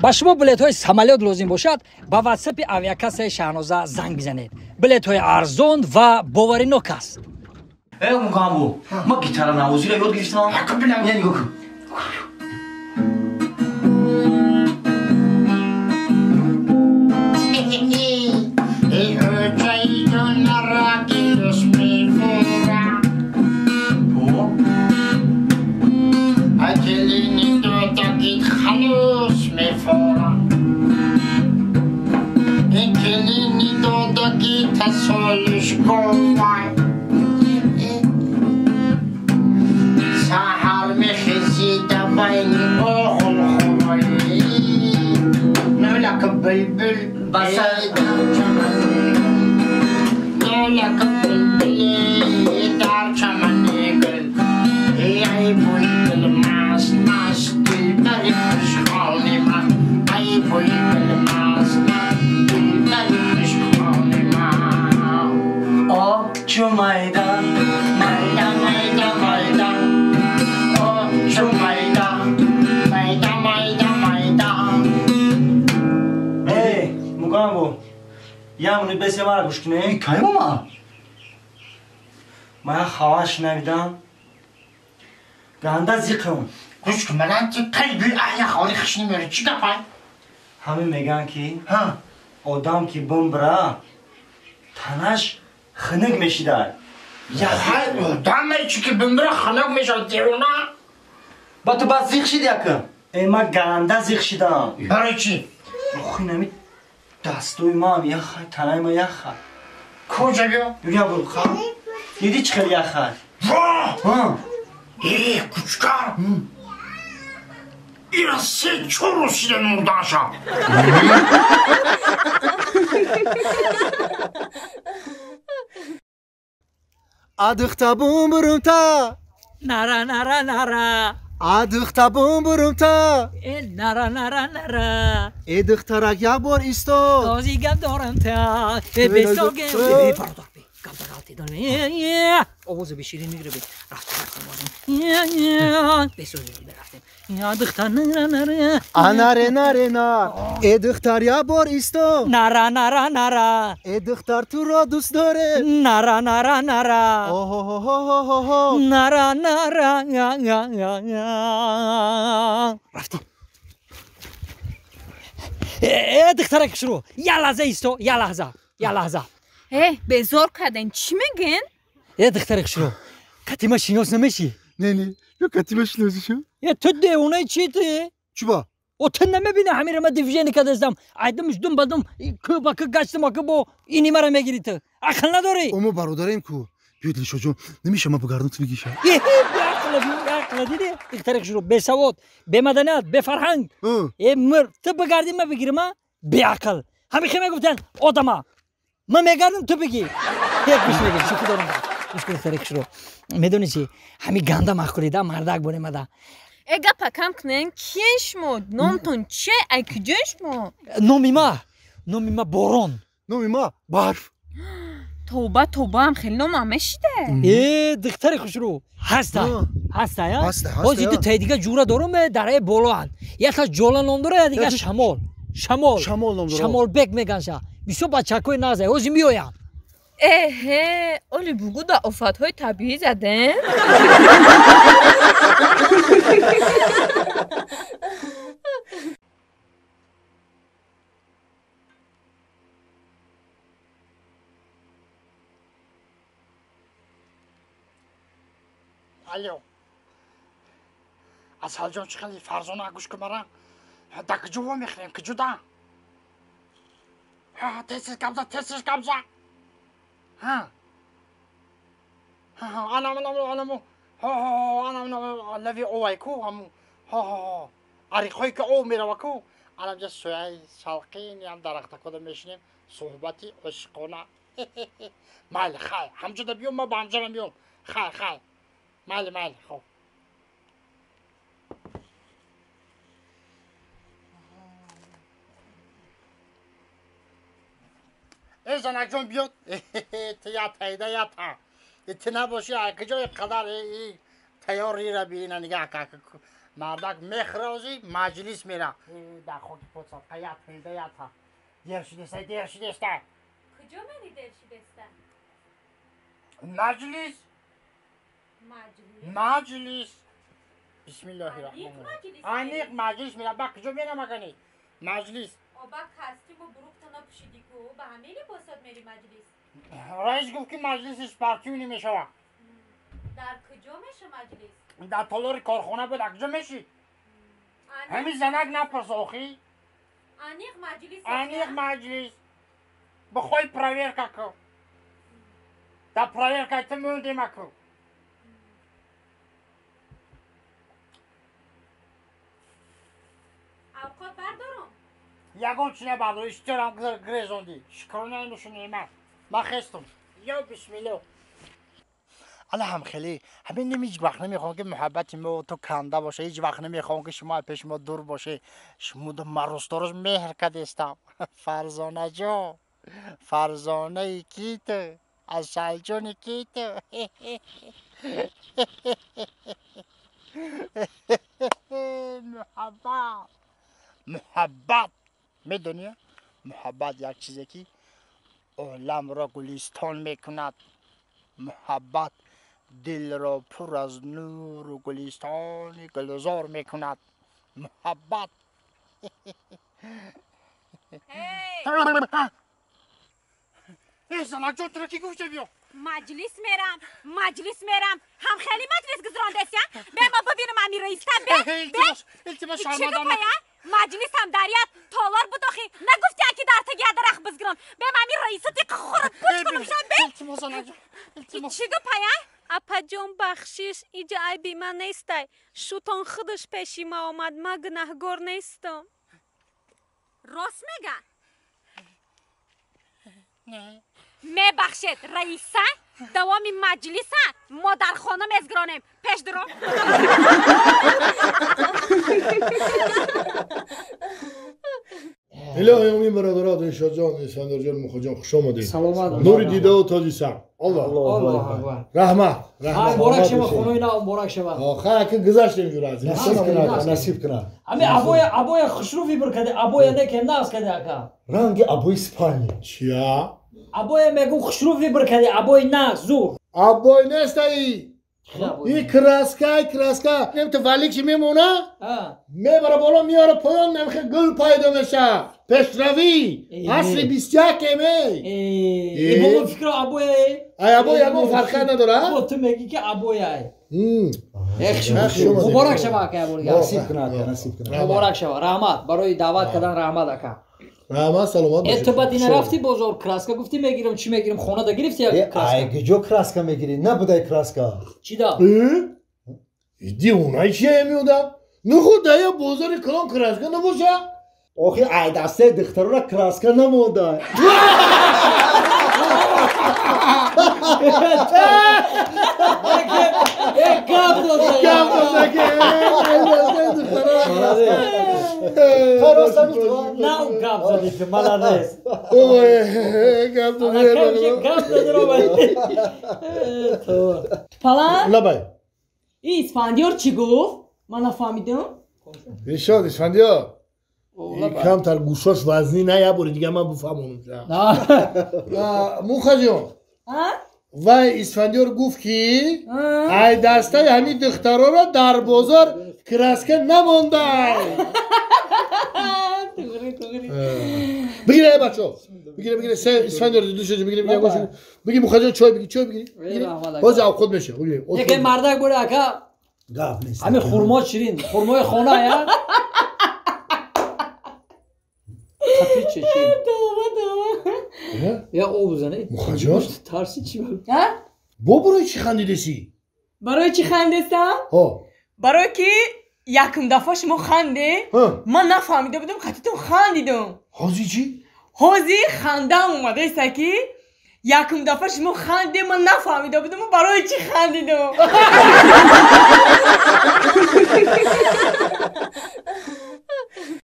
Ба шумо билетҳои самолёт лозим бошад, ба ватсапи авиакассаи Шаҳноза занг бизанед. Билетҳои арзон ва боваринок аст. Э, мугамбу, ма гитаранавозиро ёд гирифтам. Я нигоҳ кун. Ман хаваш навидам. Ганда зиқам. Гӯш кун, ман ти қалби ая холи хиш намеёри. Чӣ гапай? Ҳаме меган ки одам ки бимбира, танаш хунук мешидай. Яхай одаме чӣ ки бимбира хунук мешавад девона? Ба ту баъд зиқ шиди яка? Э, ман ганда зиқ шидам. Барои чӣ? Охи нами дастои ман яхай, танаи ман яхай. Куҷа биё? Юрия бур, ха? Диди чӣ хел яхай? Во! Э, кучкар! Ира се-чор рӯз шида мурдаша. Адыхта бум-бурум-та. Нара, нара, нара. Адыхта бум-бурум-та. Э, нара, нара, нара. Э, духтарак як бор истод. Този гап дорам та. Э, бесоге. Э, бародар, бе. Гап да ғалти дорам. Э, овози беширин мегире, бе. Рафтем, рафтем, бозем. Бесоге, рафтем. Я духтар, нара, нара. Анаре, наре, на. Э, духтар як бор истод. Нара, нара, нара. Э, духтар туро дӯст дорем. Нара, нара, нара. Оҳоҳоҳоҳо. Нара, нара. Рафтем. Э, духтарак шурӯ. Я лаҳза исто, я лаҳза, я лаҳза. Э, безор карден, чӣ мегӯен? Э, духтарак шурӯ. Катима шинос намешӣ? Не, не, ё катима шинос шо. Э, ту девонаи чӣ ту? Чӣ ба? О, ту намебинӣ ҳамира ма движение кардастам. Айдамш дум ба дум, кӯ ба кӯ гаштам, аку бо ини мара мегирӣ ту. Ақл надорӣ? О, мо бародарем ку. Биёд Лишоҷон, намеша ма бигардам ту бигиша. Э, беақла, беақла дидӣ? Духтарак шурӯ, бесавод, бемаданият, бефарҳанг. Э, мир, ту бигардӣ ма бигирам, а? Беақл. Ҳамин хел мегуфтанд одама. Ман мегардам, ту бигир. Як гӯш мегир, шӯхӣ дорам. Гӯш кун, духтарак шурӯ. Медонӣ чӣ? Ҳамин ганда маъқулида, мардак боремада. Э, гапа кам кунен, киен шумо? Номтон че? Ай куҷои шумо? Номи ма? Номи ма Борон. Номи ма Барф. Тоба, тобаам хеле номам мешиде. Э, духтари хушрӯ, ҳаста, ҳаста, я? Ҳозир ду таи дига ҷура дорум, дараи болоанд. Якаш Ҷола ном дора, я дига Шамол. Шамол. Шамол ном дора. Шамолбек меганша. Бисёр бачакҳои нағзе, ҳозир меоянд. Эҳе, оли бугу да офатҳои табиӣ задем? Алло. Асалҷон, чӣ хели Фарзона, гӯш кун мара. Да куҷо вомехӯрем, куҷо да? Тез-тез гап за, тез-тез гап за. Ҳа. Анам, анам, анам. Ҳо, ҳо, анам, лави овай ку, ҳаму. Ҳо, ҳо, ҳо. Ариқҳое ки ов мерава ку, анамҷа сояи салқин, ям дарахтакода мешинем, суҳбати ошиқона. Майли, хай, ҳамҷода биём, ман ба ҳамҷора меём. Хай, хай. Майли, майли, хоб. Э, занакҷон, биёд. Ту я таида, я та. Ту набошӣ, куҷои қадар тайёрира биина нигаҳ. Мардак мехрози маҷлис мера. Дар хоки подсад қаят ҳидаята. Дер шидеста, дер шидеста. Куҷо мери дер шидеста? Маҷлис. Маҷлис. Маҷлис. Бисмиллоҳи раҳмони раҳим. Аниқ маҷлис мера. Ба куҷо мера магани? Маҷлис. Оба костюму буруқта напӯшидӣ ку, ба ҳамин либосот мери маҷлис? Раис гуфт ки маҷлиси спортивный мешавад. Дар куҷо меша маҷлис? Дар толори корхона буд, а куҷо меши? Ҳамин занак напурс охи. Аниқ маҷлис. Аниқ маҷлис. Бихоҳӣ проверка ку. Дар проверка ту мондема ку. Авқот бардорум? Ягон чи набардор, истёрам грезондӣ. Шукронаи нушу неъмат. Ман хестум. Ё бисмилло. Ала ҳам хеле ҳамин ҳеҷ вақт намехоҳам ки муҳаббати мо ту канда боша, ҳеҷ вақт намехоҳам ки шумо пеши мо дур боше. Шумо ман рӯзторӯз меҳр кардестам. Фарзонаҷон, фарзонаи ки ту? Асалҷони ки ту? Муҳаббат, муҳаббат. Медонӣ, муҳаббат як чизе ки оламро гулистон мекунад. Муҳаббат дилро пур аз нуру гулистони гулзор мекунад. Муҳаббат. Эй, занакҷон, туро ки гуфта биё? Маҷлис мерам, маҷлис мерам. Ҳам хеле маҷлис гузарондеся? Бе ма бибинам ами раиста, бе, бе. Илтимос, Чӣ шармандам. гапая? Маҷлис ҳам дар як толор буд охи. Нагуфтия ки дар таги як дарахт бизгирон. Бе ма ами раисати хурд пуч кунам шам, бе. Илтимос, занакҷон, илтимос. Чӣ гапая? Апаҷон, бахшиш, иҷа айби ман нестай. Шутон худаш пеши ма омад, ман гунаҳгор нестам. Рост мега? Мебахшед, раиса, давоми маҷлиса мо дар хона мезгиронем. Пеш дуро. Илоҳи омин, бародаро, Дилшодҷон, Искандарҷон, Мухоҷон, хуш омадед. Саломат. Нури дидаву тоҷи сар. Аллоҳ. Аллоҳу акбар. Раҳмат, раҳмат. Муборак шава, хонаи нав муборак шава. Ха, ки гузаштем ҷура. Насиб кунад, насиб кунад. Ҳами абоя, абоя хушрӯ вибр каде, абоя неке нағз каде ака. Ранги абои спальни. Чия? Абоя мегум хушрӯ вибр каде, абои нағз, зур. Абой нестаи. И краска, и краска. Нем ту валик чи мемона? Мебара боло, миёра поён, намхе гул пайдо меша. Пешравӣ. Асри 21 эме. Э, бобо фикро абоя. Ай абой ягон фарқият надора? Бо ту мегӣ ки абоя. Муборак шава ака, яборга. Насиб кунад, насиб кунад. Муборак шава. Раҳмат барои даъват кардан, раҳмат ака. Раҳмат, саломат бошед. Э, ту баъд ина рафти бозор, краска гуфти мегирам, чӣ мегирам, хонада гирифти як краска? Ай, куҷо краска мегирӣ? Набудай краска. Чӣ да? Дивонаи чия меодам? Нуху дая бозори калон краска набоша? Охи, ай дастаи духтарора краска намонда. Гап дода. Гап дода ки ай дастаи духтарора краска. На гап задӣ ту, молодец. Ой, гап дода. Гап дода ро. Палан? Лабай. И Исфандиёр чӣ гуфт? Ман нафаҳмидам. Ишод, Исфандиёр. Камтар гӯшош вазнӣ на, як бори дига ман бифаҳмонам. Мухаҷон. Вай Исфандиёр гуфт ки ай дастаи ҳамин духтароро дар бозор краска намондай. Бигир, ай бачо. Бигир, бигир, Исфандиёр душоҷ бигир, бигир, гӯш. Бигир Мухаҷон чой бигир, чой бигир. Боз авқот меша. Бигир. Яке мардак буре ака. Гап нест. Ҳамин хурмо ширин, хурмои хона я. Қапи чӣ чӣ? Тоба, тоба. Я об зане. Мухаҷон? Тарси чӣ? Ҳа? Бо барои чӣ хандидесӣ? Барои чӣ хандестам? Ҳо. Барои ки якум дафъа шумо ханде, ман нафаҳмида будам, қатитон хандидам. Ҳозир чӣ? Ҳозир хандаам омадаеста ки якум дафъа шумо ханде, ман нафаҳмида будам, барои чӣ хандидам.